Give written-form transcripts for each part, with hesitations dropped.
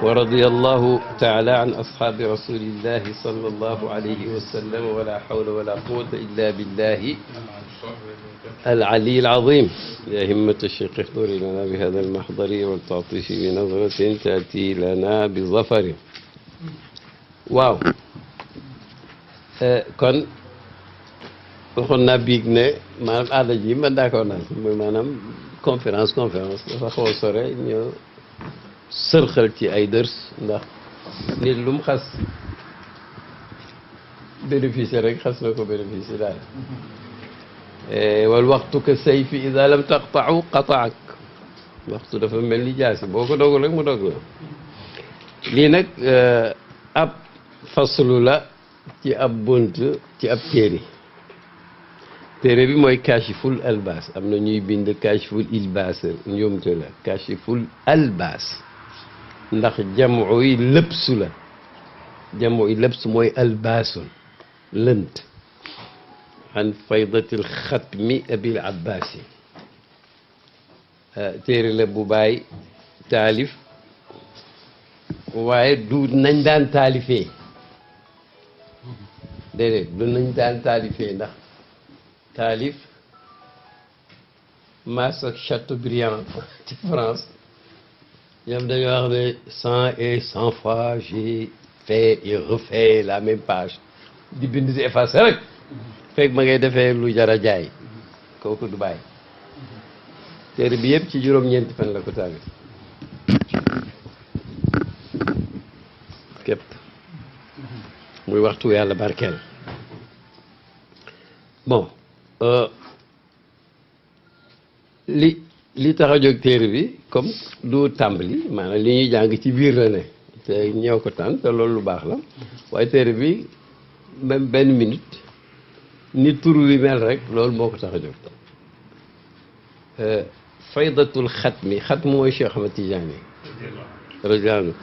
ورضي الله تعالى عن أصحاب رسول الله صلى الله عليه وسلم ولا حول ولا قوة إلا بالله العلي العظيم. يا همة الشيخ احضري لنا بهذا المحضر والتعطيش بنظرة تأتي لنا بظفر. waaw kon waxoon naa biig ne maanaam aada ji man d'accord naa mooy maanaam conférence dafa xaw a sore ñoo sërxal ci ay dërs ndax nit lu mu xas bénéficier rek xas na ko bénéficier daal. wal waxtu ka sayfi ida lam taqta'u qata'ak. waxtu dafa mel ni jaasi boo ko dogul rek mu dog la. lii nag ab faslu la ci ab bunt ci ab téere bi mooy kashiful albaas am na ñuy bind kashiful ilbaas njuumte la kashiful albaas ndax jamu yi lëbsu la jamu yi lëbsu mooy albaasun lënt an faydatil xatmi abil abbaasi téere la bu bàyyi taalif waaye du nañ daan taalifee déedéet du nañ daan taalifee ndax taalif Mass ak Chateaubriand ci France ñoom dañoo wax ne 100 et 100 fois j'ai fait et refait la même page di bind si effacé rek fekk ma ngay defee lu jar a jaay kooku du bàyyi téere bi yëpp ci juróom-ñeenti fan la ko taalif képp muy waxtu yàlla barkeel bon li tax a jóg téere bi comme du tàmbali maanaam li ñuy jàng ci biir la ne te ñëw ko tànn te loolu lu baax la waaye téere bi même benn minute ni tur wi mel rek loolu moo ko tax a jóg faydatul xatmi xatmu mooy Cheikh Ahmad Tidiane radiyallahu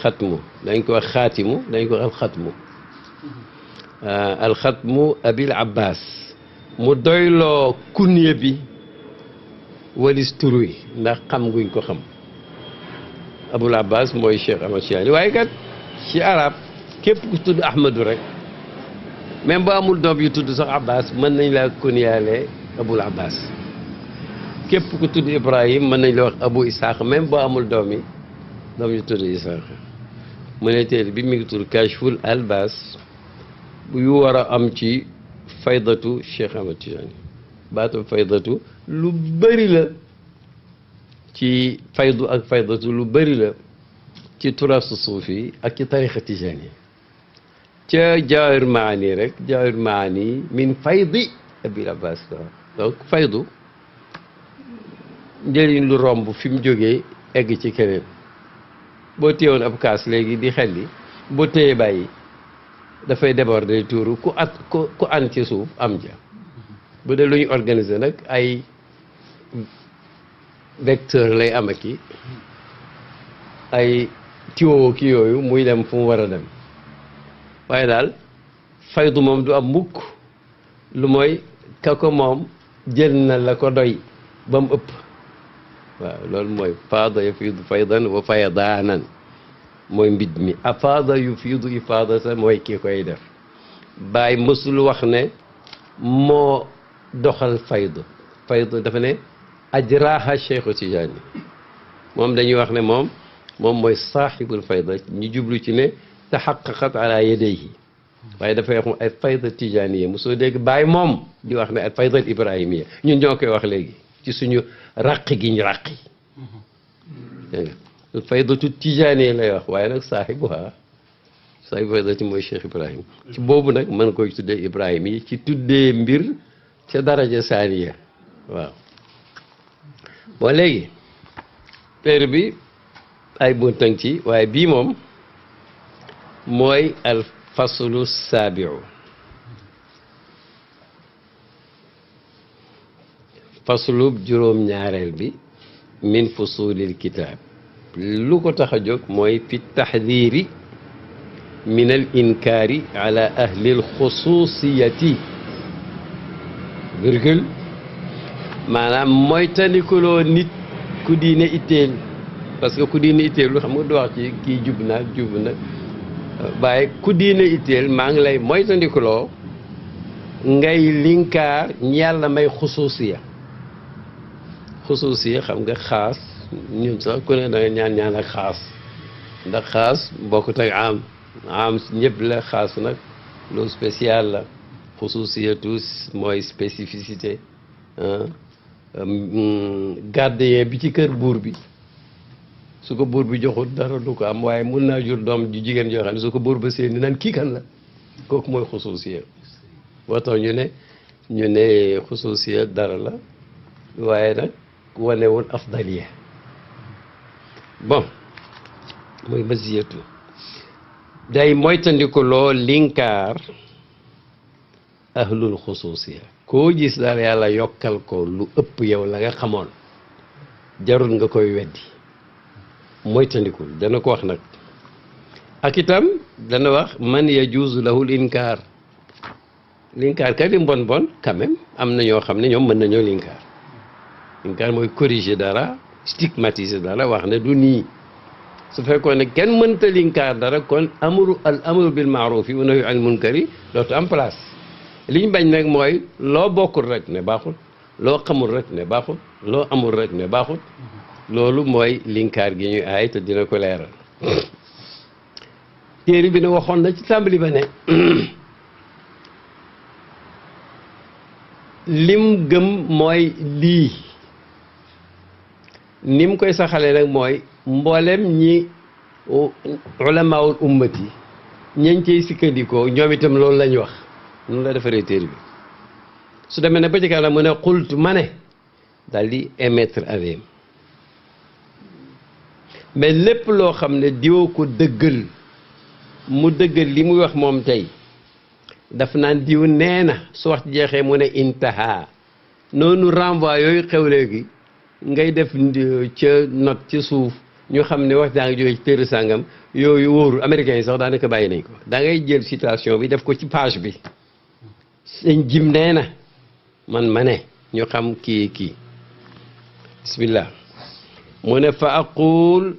xatmu dañ ko wax xaatimu dañ ko wax alxatmu alxatmu abil abbas mu doyloo kunye bi walis tur wi ndax xam guñ ko xam abul abbas mooy Cheikh Ahmad Tidiane waaye kat ci arab képp ku tudd ahmadu rek même bu amul doom yu tudd sax abbas mën nañ laa kunyaale abul abbas képp ku tudd ibrahim mën nañ la wax abu ishaq même boo amul doom yu tudd ishaq mu ne téere bi mi ngi tudd kashful albas yu war a am ci faydatu Cheikh Ahmad Tidiane baatu faydatu lu bëri la ci faydu ak faydatu lu bëri la ci turasu suufi ak ci tariqa Tidiane ca jaawir maani rek jaawir maani min faydi abil abbas donc faydu njëriñ lu romb fi mu jógee egg ci keneen boo téyewoon ab kaas léegi di xelli boo téye bàyyi dafay déborder tuuru ku an ci suuf am ja bu dee lu ñu organiser nag ay vecteur lay am aki ay tiwo ki yooyu muy dem fu mu war a dem waaye daal faydu moom du am mukk lu mooy ka ko moom jël na la ko doy ba mu ëpp waaw loolu mooy faada yufiidu faydan wa faydaanan mooy mbid mi afaada yufiidu ifaadata mooy kii koy def Baay mësul wax ne moo doxal faydu dafa ne ajraha Cheikhu Tijaani moom dañuy wax ne moom mooy saaxibul fayda ñu jublu ci ne taxaqaqat ala yadayhi waaye dafay wax ay fayda tijaaniya mosoo dégg Baay moom di wax ne ay fayda ibrahimiya ñun ñoo koy wax léegi ci suñu raqi gi ñu raqi faydatu tijaaniya lay wax waaye nag saaxibu faydati mooy Cheikh Ibrahim ci boobu nag mën koy tuddee Ibrahim yi ci tuddee mbir ca daraja saaniya waaw bon léegi téere bi ay buntan ci waaye bii moom mooy al faslu saabiu faslub juróom-ñaareel bi min fusulil kitaab lu ko tax a jóg mooy fi taxdiiri min al inkaari ala ahli al xususiyati virgule maanaam mooy tanikuloo nit ku diine itteel parce que ku diine itteelu xam nga du wax ci kii jub na ak jub na waaye ku diine itteel maa ngi lay moytandikuloo ngay linkaar yàlla may xusuusiya xam nga xaas ñun sax ku ne da nga ñaan ak xaas ndax xaas bokkut ak am ñëpp la xaas nag lu spécial la xusuusiyatu mooy spécificité gardien bi ci kër buur bi su ko buur bi joxul dara du ko am waaye mun naa jur doom ju jigéen joo xam ne su ko buur ba séen naan kii kan la kooku mooy xusuusiya boo tax ñu ne xusuusiya dara la waaye nag wanewul afdaliya bon mooy masiyatu day moytandiku loo linkaar ahlul xusuusiya koo gis daal yàlla yokkal ko lu ëpp yow la nga xamoon jarul nga koy weddi moytandikul dana ko wax nag ak itam dana wax man yajuuzu lahul inkaar kat li bon quand même am na ñoo xam ne ñoom mën nañoo linkaar mooy corriger dara stigmatiser dara wax ne du nii su fekkoon ne kenn mënta linkaar dara kon al amru bil maarufi wa nahyu anil munkari dootu am place liñ bañ nag mooy loo bokkul rek ne baaxul loo xamul rek ne baaxul loo amul rek ne baaxul loolu mooy linkaar gi ñuy aay te dina ko leeral téere bi ne waxoon na ci tàmbali ba ne lim gëm mooy lii nim koy saxalee nag mooy mboolem ñi ulamaawul ummati ñañ cey sikkandikoo ñoom itam loolu lañ wax noonu la defaree téere bi su demee ne ba ci kanam mu ne xultu ma ne daal di émettre avis mais lépp loo xam ne diwoo ko dëggal mu dëggal li muy wax moom tey daf naan diw nee na su wax jeexee mu ne intaha noonu renvoi yooyu xew léegi ngay def ca note ca suuf ñu xam ne wax daa ngi jógee ci téere sàngam yooyu wóoru américains yi sax daanaka bàyyi nañ ko da ngay jël citation bi def ko ci page bi sëñ jim nee na man ma ne ñu xam kii bismillah mu ne fa aqul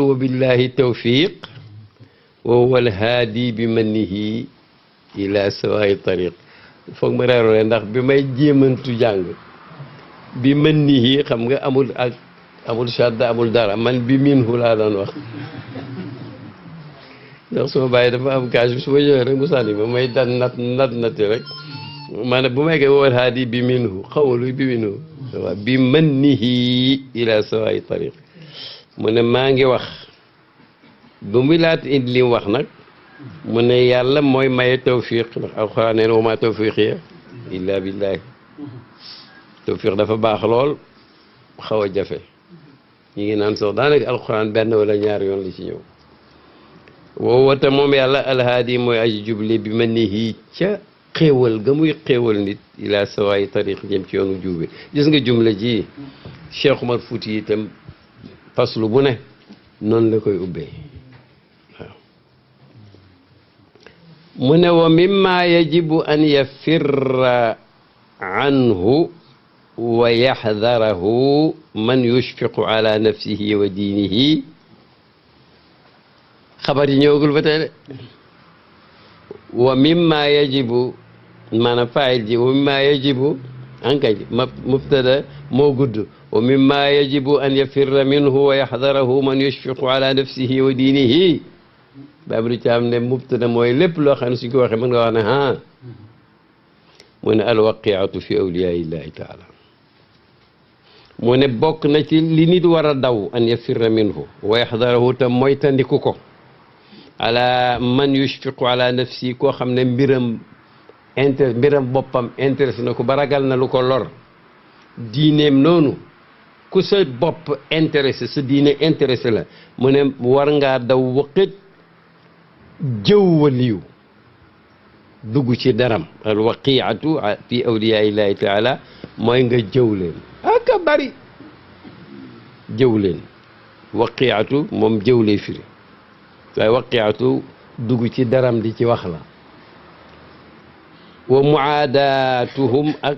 wa billahi tawfiq wa huwa alhaadi bi mannihi ila sawaay tariq foog ma reerole ndax bi may jéemantu jàng bi mannihi xam nga amul shadda amul dara man bi minhu laa doon wax ndax suma bàyyi dafa am gage bi su ma ñëwee rek mu sànni ma may dan nati rek maanaam bu may koy wal haadi bi minhu xawaluy bi minhu waaw bi mannihi ila sawaay tariq mu ne maa ngi wax bu muy laat indi li mu wax nag mu ne yàlla mooy maye tawfiq ndax alxuraan nee na wa maa tawfiqiya illa billahi tawfiq dafa baax lool xaw a jafe ñu ngi naan sax daanaka alxuraan benn wala ñaar yoon la ci ñëw woowa te moom yàlla alhaadi mooy aji jubli bi mannihi ca xéewal ga muy xéewal nit ila sawaay tariq jëm ci yoonu juube gis nga jumla ji Cheikh Umar Fouti itam faslu bu ne noonu la koy ubbee waaw mu ne wa mimma yajibu an yafirra anhu wa yaxdarahu man yushfiqu ala nafsihi wa diinihi xabar yi ñëwagul ba tey de wa mimma yajibu maanaam faayil ji wa mimma yajibu ankay mubtada moo gudd wa mimma yajibu an yafirra minhu wa yaxdarahu man yushfiqu ala nafsihi wa diinihi baabu lu ci am ne mubtada mooy lépp loo xam ne suñ ko waxee mën nga wax ne ah mu ne alwaqiatu fi awliyaa illahi taala mu ne bokk na ci li nit war a daw an yafirra minhu wa yaxdarahu tam mooy tandiku ko ala man yushfiqu ala nafsi koo xam ne mbiram boppam intéressé na ko ba ragal na lu ko lor diineem noonu ku sa bopp intéressé sa diine intéressé la mu ne war ngaa daw waqit jëw waliyu dugg ci daram al waqiatu fi awliyaa illahi taala mooy nga jëw leen aka bari jëw leen waqiatu moom jëw lay firi waaye waqiatu dugg ci daram di ci wax la wa muaadaatuhum ak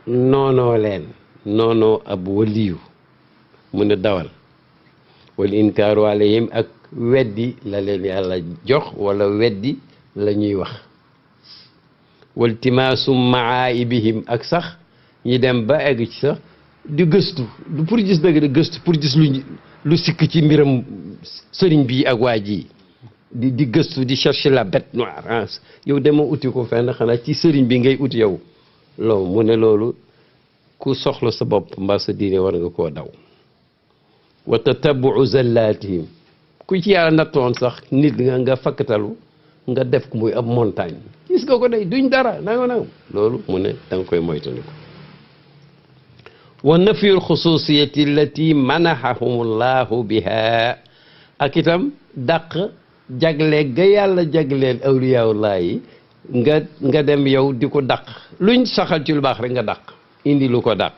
noonoo leen noonoo ab waliyu mu ne dawal wal inkaaru alayhim ak weddi la leen yàlla jox wala weddi la ñuy wax wal timaasu maaibihim ak sax ñi dem ba egg ci sax di gëstu du pour gis dëgg de gëstu pour gis lu sikk ci mbiram sëriñ bi ak waa ji di gëstu di chercher la bête noire yow dema uti ko fenn xanaa ci sëriñ bi ngay uti yow loolu mu ne loolu ku soxla sa bopp mbaa sa diine war nga koo daw wa tatabuu zallaatihim ku ci yàlla nattoon sax nit nga fakkatalu nga def ko muy ab montagne gis nga ko day duñ dara nanga loolu mu ne da nga koy moytandiku wa nafiyul xususiyati allati manahahum llahu biha ak itam dàq jagle ga yàlla jagleel awliyaullah yi nga dem yow di ko dàq luñ saxal ci lu baax rek nga dàq indi lu ko dàq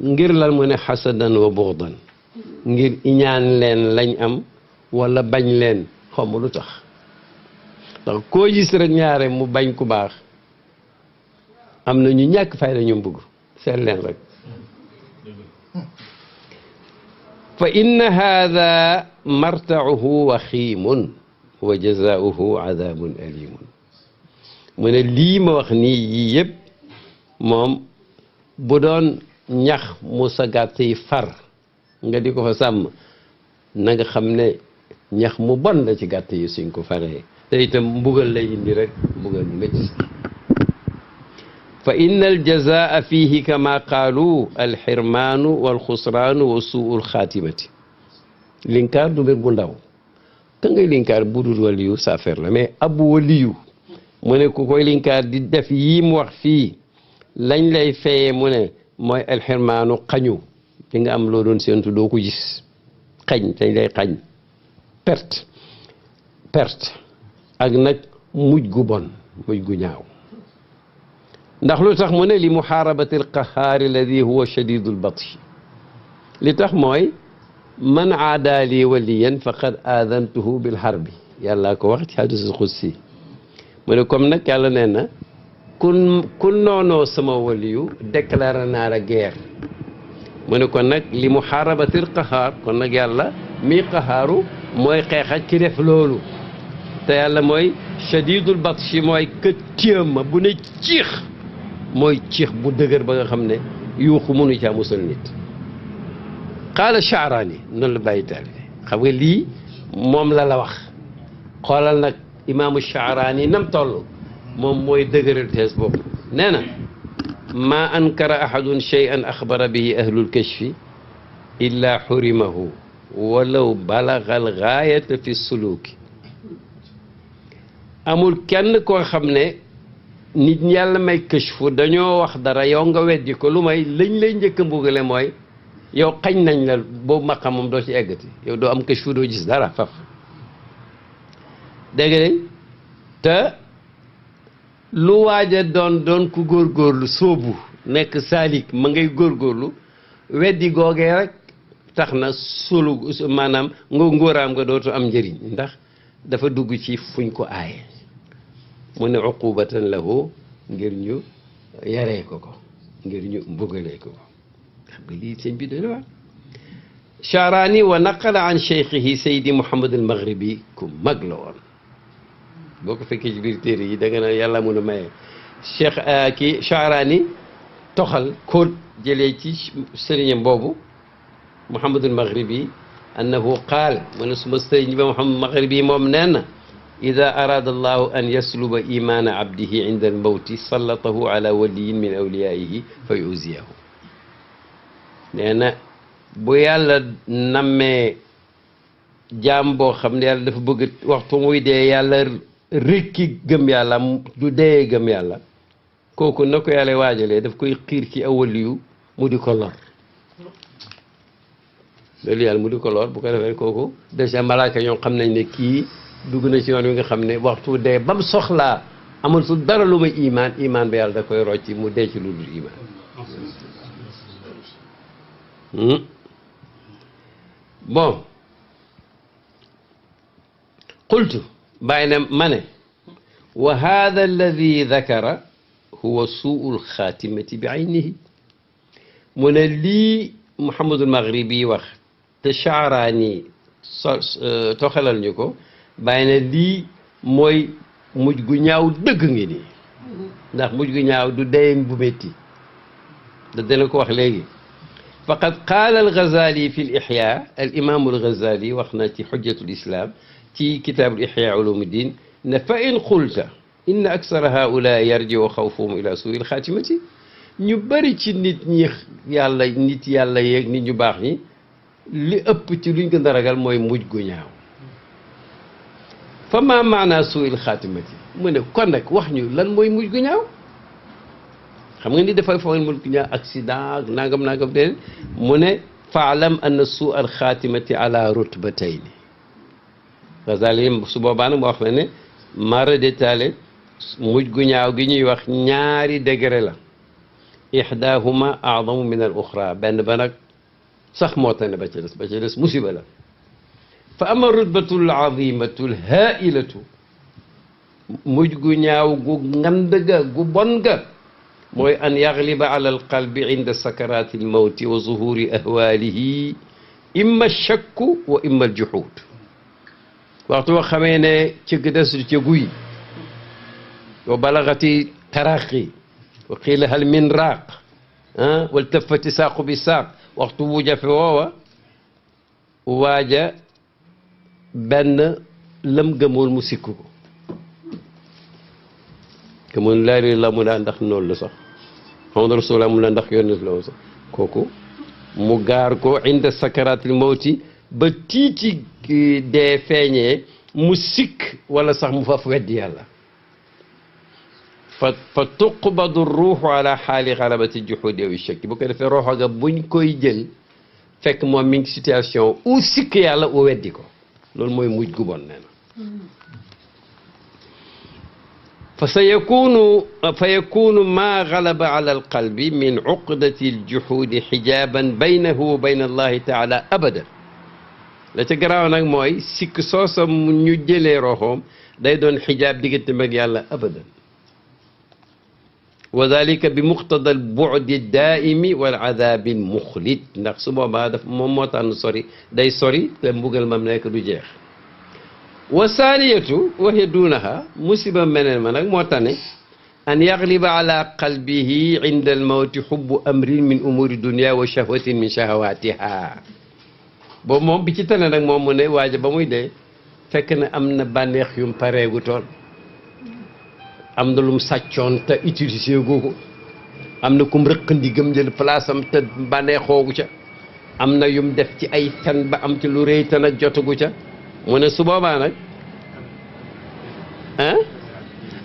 ngir lan mu ne xasadan wa buxdan ngir iñaan leen lañ am wala bañ leen xamu lu tax ndax koo gis rek ñaare mu bañ ku baax am na ñu ñàkk fayda ñu bëgg seet leen rek fa inna hada martauhu waxiimun wa jazaauhu adabun alimun mu ne lii ma wax nii yii yëpp moom bu doon ñax mu sa gàtt yi far nga di ko fa sàmm na nga xam ne ñax mu bon la ci gàtt yi suñ ko faree te itam mbugal lay indi rek mbugal mu métti fa inna aljazaa fihi kama qaalu alxirmaanu walxusraanu wa suu lxaatimati linkaar du mbir bu ndaw ka ngay linkaar bu dul waliyu sa affaire la mais abu waliyu mu ne ku koy linkaar di def yii mu wax fii lañ lay fayee mu ne mooy alxirmaanu xañu di nga am loo doon séentu doo ko gis xañ dañ lay xañ perte ak nag mujj gu bon mujj gu ñaaw ndax lu tax mu ne li muxaarabati alqahaar alladi huwa shadidu lbatshi li tax mooy man aada li waliyan faqad aadantuhu bilharbi yàlla ko wax ci hadiisul qudsi mu ne comme nag yàlla nee na ku noonoo sama waliyu déclaré naa la guerre mu ne kon nag li muxaarabati alqahaar kon nag yàlla mii qahaaru mooy xeexaj ki def loolu te yàlla mooy shadidul batshi mooy que téema bu ne ciix mooy ciix bu dëgër ba nga xam ne yuuxu mënu caa musal nit qaala Sha'raani noonu la bàyyi taal xam nga lii moom la wax xoolal nag imaamu Sha'raani nam toll moom mooy dëgëral tees boobu nee na maa ankara ahadun shay'an axbara bihi ahlul kashfi illa xurimahu walaw balaga algaayata fi suluki amul kenn koo xam ne nit yàlla may kashfu dañoo wax dara yow nga weddi ko lu may lañ lay njëkk a mbugale mooy yow xañ nañ la boobu maqam moom doo ci eggati yow doo am kashfu doo gis dara faf dégg nga te lu waaja doon ku góorgóorlu sóobu nekk saalik ma ngay góorgóorlu weddi googee rek tax na sulu maanaam ngóoraam nga dootu am njëriñ ndax dafa dugg ci fuñ ko aaye mu ne uqubatan lahu ngir ñu yaree ko ngir ñu mbugalee ko xam nga lii sëñ bi dana wax Sha'raani wa naqala an cheikhihi Seydi Mouhamad al Maghribi ku mag la woon boo ko fekkee ci biir téere yi da nga ne yàlla mun a maye cheikh kii Sha'raani toxal kóot jëlee ci sëriñam boobu Mouhamad al Maghribi annahu qaal mu ne suma sëriñ ba Mouhamad Maghribi moom nee na ida arada allahu an yasluba imana abdihi inda almawti sallatahu ala waliyin min awliyaihi fa yuziyahu nee na bu yàlla nammee jaam boo xam ne yàlla dafa bëgg waxtu muy dee yàlla rekki gëm yàlla du dee gëm yàlla kooku na ko yàlla waajalee daf koy xiir ci awaliyu mu di ko lor loolu yàlla mu di ko lor bu ko defee kooku déjà malaaka ñoom xam nañ ne kii dugg na ci yoon wi nga xam ne waxtu dee ba mu soxlaa amul su dara lu may imaan ba yàlla da koy rocci mu dee ci lu dul imaan bon qultu bàyyi ne ma ne wa hada alladi dakara huwa suu lxaatimati bi aynihi mu ne lii Muhammadul Maghribi wax te Sha'rani toxalal ñu ko bàyyi ne lii mooy mujj gu ñaaw dëgg ngi nii ndax mujj gu ñaaw du deyen bu métti dana ko wax léegi faqad qaala al-Ghazali fi al-Ihya al-imam al-Ghazali wax na ci Hujjatul Islam ci kitaabul Ihya Ulumuddin ne fa in qulta inna aksara haula yarji'u xawfuhum ila suu'il xaatimati ñu bëri ci nit ñi nit yàlla yeeg nit ñu baax ñi li ëpp ci luñ gën a ragal mooy mujj gu ñaaw fa ma maanaa suu'il xaatimati mu ne kon nag wax ñu lan mooy mujj gu ñaaw xam nga ni dafay foog mujj gu ñaaw accident ak nangam de mu ne faalam anna suu'al xaatimati ala rutbatayni Ghazali su boobaa nag mu wax la ne mara détaillé mujj gu ñaaw gi ñuy wax ñaari degré la ihdahuma a'zamu min al uxra benn ba nag sax moo tane ba ca des musiba la fa ama rutbatu l azimatu l hailatu mujj gu ñaaw gu ngand ga gu bon ga mooy an yagliba ala al qalbi inda sakarati l mawti wa zuhuri ahwalihi imma shakku wa imma al juhud waxtu wa xamee ne cëgg desul ca guy wa balagati taraqi wa qiila hal min raaq wal tafati saaqu bi saaq waxtu wu jafe woowa waaja benn lam gëmoon mu sikk ko gëmoon laa ilaaha illallaah mu daa ndax noonu la sax Muhammadu Rasulullah mu la ndax yónni la sax kooku mu gaar ko inda sakaraatil mawti ba tiiti dee feeñee mu sikk wala sax mu faf weddi yàlla fa tuqbadu ruuxu ala xaali xalabati juxuudi aw shakki bu ko defee roxo ga buñ koy jël fekk moom mi ngi situation u sikk yàlla u weddi ko loolu mooy mujj gu bon nee na fa yakunu ma galaba ala alqalbi min uqdati aljuxuudi xijaaban baynahu wa bayna allahi taala abada la ca garaaw nag mooy sikk soosa ñu jëlee roxoom day doon xijaab diggante mag yàlla abadan wa dalika bi muqtada al bu'di daaimi wal adaabi al muxlit ndax su boobaa daf moom moo tànn sori day sori te mbugal mam nekk du jeex wa saaniyatu waxya duunaha musiba meneen ma nag moo tane an yagliba ala qalbihi inda al mawti xubbu amrin min umuri dunia wa shahwatin min shahawatiha boobu moom bi ci tane nag moom mu ne waaja ba muy dee fekk na am na bànneex yum pareegu toon am na lum sàccoon te utilisé googu am na kum rëq ndigam jël place am te bànneexoogu ca am na yum def ci ay fen ba am ci lu rëy te nag jotagu ca mu ne su boobaa nag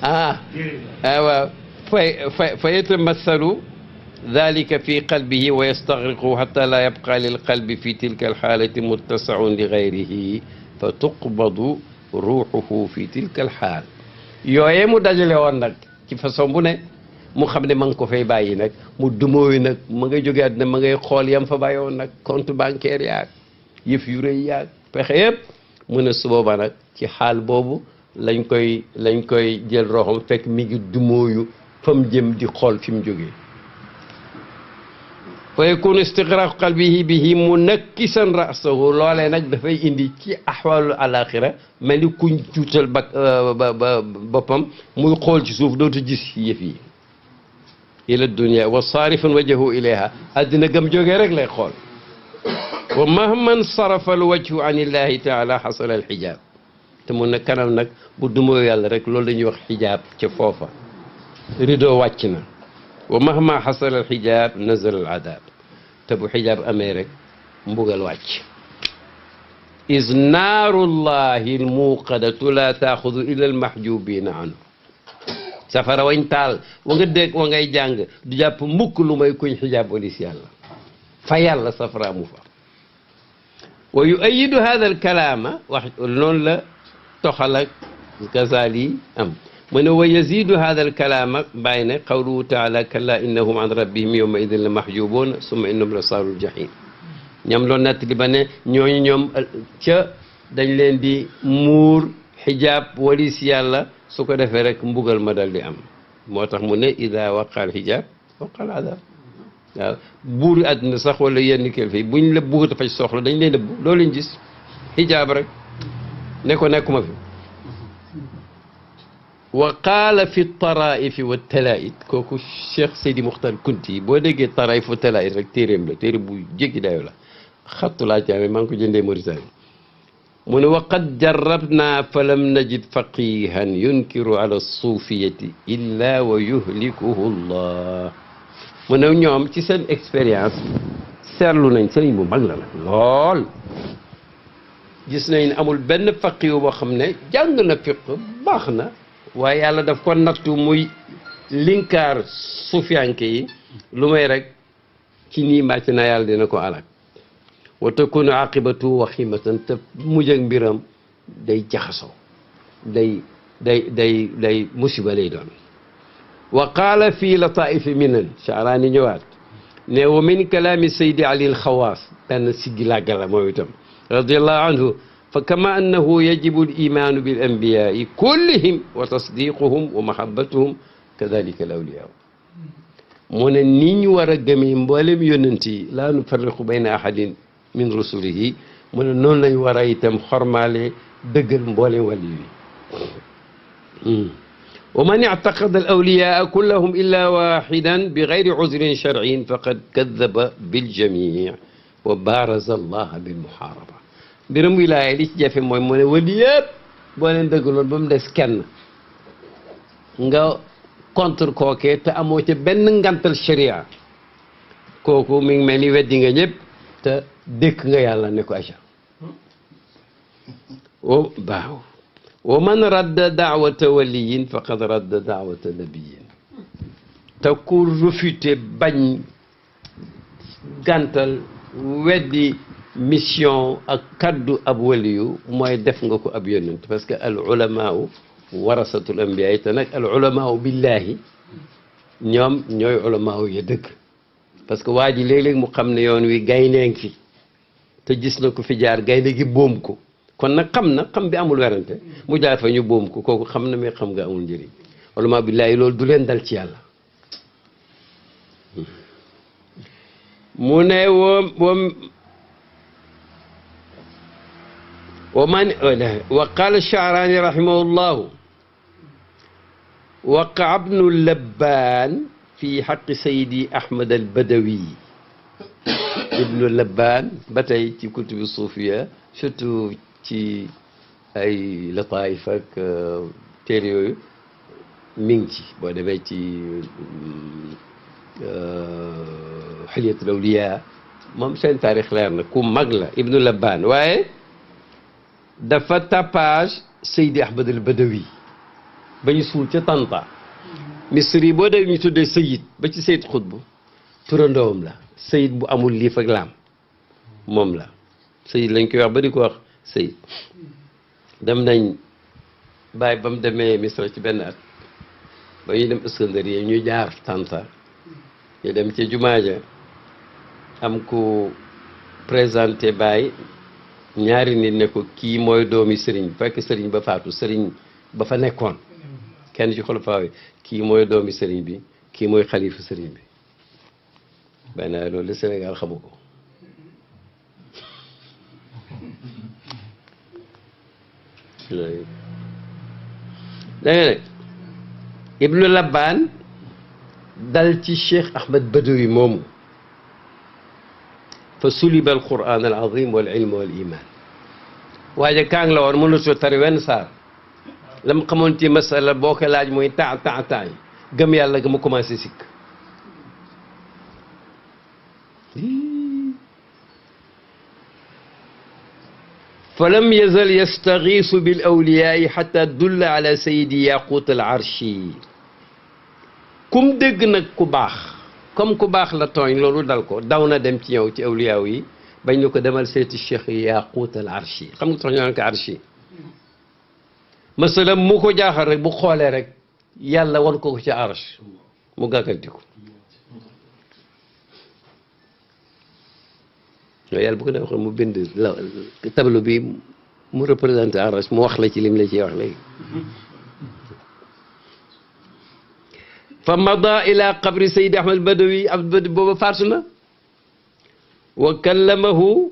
waaw fa yatamassalu dalika fi qalbihi wa yastaghriqu hatta la yabqa lil qalbi fi tilka alxaalati muttasaun li gayrihi fa tuqbadu ruuxuhu fi tilka alxaal yooyee mu dajale woon nag ci façon bu ne mu xam ne ma ngi ko fay bàyyi nag mu dumóoyu nag ma ngay jóge àddina ma ngay xool yam fa bàyyi woon nag compte bancaire yaag yëf yu rëy yaag pexe yëpp mu ne su boobaa nag ci xaal boobu lañ koy jël roxam fekk mi ngi dumóoyu fa mu jëm di xool fi mu jógee fa yakunu istigraqu qalbihi bihi munakkisan ra'sahu loolee nag dafay indi ci ahwaalul alaxira mel ni kuñ juutal boppam muy xool ci suuf dootu gis yëf yi ila dunia wa saarifan wajhahu ilayha addina gëm jógee rek lay xool wa mahman sarafa al wajhu an illahi taala xasala al xijaab te mun na kanam nag bu dumoo yàlla rek loolu la ñuy wax xijaab ca foofa rideau wàcc na wa mahma xasala al xijaab nazala al adab te bu xijaab amee rek mbugal wàcc is naarullahi al muuqadatu la taaxudu illa al mahjubina anhu safara wañ taal wa nga dégg wa ngay jàng du jàpp mukk lu may kuñ xijaab olis yàlla fa yàlla safara amu fa wa yuayidu hada al kalaama wax noonu la toxal ak Gazali am mu ne wa yazidu hada al kalaama bàyyi ne qawluhu taala kalla innahum an rabbihim yawma idin la mahjubuun summa innahum la saalul jahim ñoom loolu natt li ba ne ñooñu ñoom ca dañ leen di muur xijaab walis yàlla su ko defee rek mbugal ma dal di am moo tax mu ne ida waqa al xijaab waqa al adab waaw buuri àdduna sax wala yenn kilifa yi buñ la bëgg dafay soxla dañ leen nëbbu doo leen gis xijaab rek ne ko nekkuma fi wa qaala fi taraifi wa talaid kooku Cheikh Seydi Muxtar Kunti boo déggee taraif wa talaid rek téeréem la téere bu jéggi dayo la xattu laa caame maa ngi ko jëndee Mauritanie mu ne wa qad jarrabna fa lam najid faqihan yunkiru ala suufiyati illa wa yuhlikuhu llah mu ne ñoom ci seen expérience seetlu nañ sëriñ bu mag la nag lool gis nañ amul benn faqiyu boo xam ne jàng na fiq baax na waaye yàlla daf ko nattu muy linkaar suufiyanke yi lu may rek ci nii màcc na yàlla dina ko alak wa takunu aqibatu waximatan te mujj ak mbiram day jaxasoo day musiba lay doon wa qaala fii lataifi minan Sha'raani ñëwaat ne wa min kalaami Seydi Ali al-Xawaas benn siggi làgga la moom itam radiallahu anhu fa kama annahu yajibu al-imaanu bil anbiyaai kullihim wa tasdiquhum wa mahabbatuhum kadalika al awliyaa mu ne ni ñu war a gëmee mboolem yónnent yi laa nufarriqu bayna ahadin min rusulihi mu ne noonu lañ war a itam xormaale dëggal mboolem wàli yi wa man ictaqada al awliyaa kullahum illa waxidan bi gayri cudrin sharciyin faqad kadaba biljamii wa baaraza allaha bilmuxaaraba mbiram wilaaya li ci jafe mooy mu ne wali yëpp boo leen dëggaloon ba mu des kenn nga contre kookee te amoo ca benn ngantal sharia kooku mi ngi mel ni weddi nga ñëpp te dëkk nga yàlla ne ko aca o baaw wa man radda daawata waliyin faqad radda daawata nabiyin te ku refuté bañ gàntal weddi mission ak kaddu ab waliyu mooy def nga ko ab yonent parce que al ulamaau warasatul anbiya te nag al ulamaau billahi ñoom ñooy ulamaau ya dëgg parce que waa ji léeg-léeg mu xam ne yoon wi gaynde ngi fi te gis na ko fi jaar gaynde gi boom ko kon nag xam bi amul werante mu jaar fa ñu boom ko kooku xam na mais xam nga amul njëriñ ulama billahi loolu du leen dal ci yàlla mu ne wa qaala Sha'raani rahimahullahu waqa'a ibnu Labbaan fi haqqi Saydi Ahmad al-Badawi ibnu Labbaan ba tey ci kutubu suufiya surtout ci ay lataayif ak téere yooyu mi ngi ci boo demee ci Hilyatul Awliyaa moom seen taarix leer na ku mag la ibnu Labbaan waaye dafa tapage Seydi Ahmad al-Badawi ba ñu suul ca Tanta Misri boo dee ñu tuddee Sayid ba ci Sayid Xutb turandoom la Sayid bu amul liif ak laam moom la Sayid lañ koy wax ba di ko wax Sayid dem nañ bàyyi ba mu demee Misra ci benn at ba ñuy dem Iskandariya ñu jaar Tanta ñu dem ca jumaa ja am ku présenté Baye ñaari nit ne ko kii mooy doomi sëriñ fekk sëriñ ba faatu sëriñ ba fa nekkoon kenn ci xulafaa yi kii mooy doomi sëriñ bi kii mooy xalifa sëriñ bi benn loolu Sénégal xamu ko danga ne Ibnu Labbaan dal ci Cheikh Ahmad Badawi moomu fa suliba alquran alazim wal ilm wal iman waaye kaang la woon mënatoo tari wenn saar la mu xamoon ci masala boo ko laaj mooy temps gëm yàlla ga mu commencé sikk fa lam yazal yastagiisu bil awliyaai xata dulla ala sayidi yaqut al arshi kum dégg nag ku baax comme ku baax la tooñ loolu dal ko daw na dem ci yow ci awliyaaw yi bañ ñu ko demal seeti cheikh yaqut al arshi xam nga tax ñu naan ko arshi masalan mu ko jaaxal rek bu xoolee rek yàlla wan ko ci arsh mu gàggantiku yàlla bu ko def mu bind tableau bi mu représenté arsh mu wax la ci lim la ciy wax léegi fa mada ila qabri sayid ahmad badawi abd booba faatu na wa kallamahu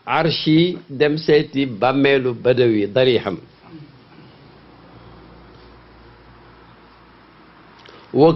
arshi dem seeti bàmmeelu badawi darixam wa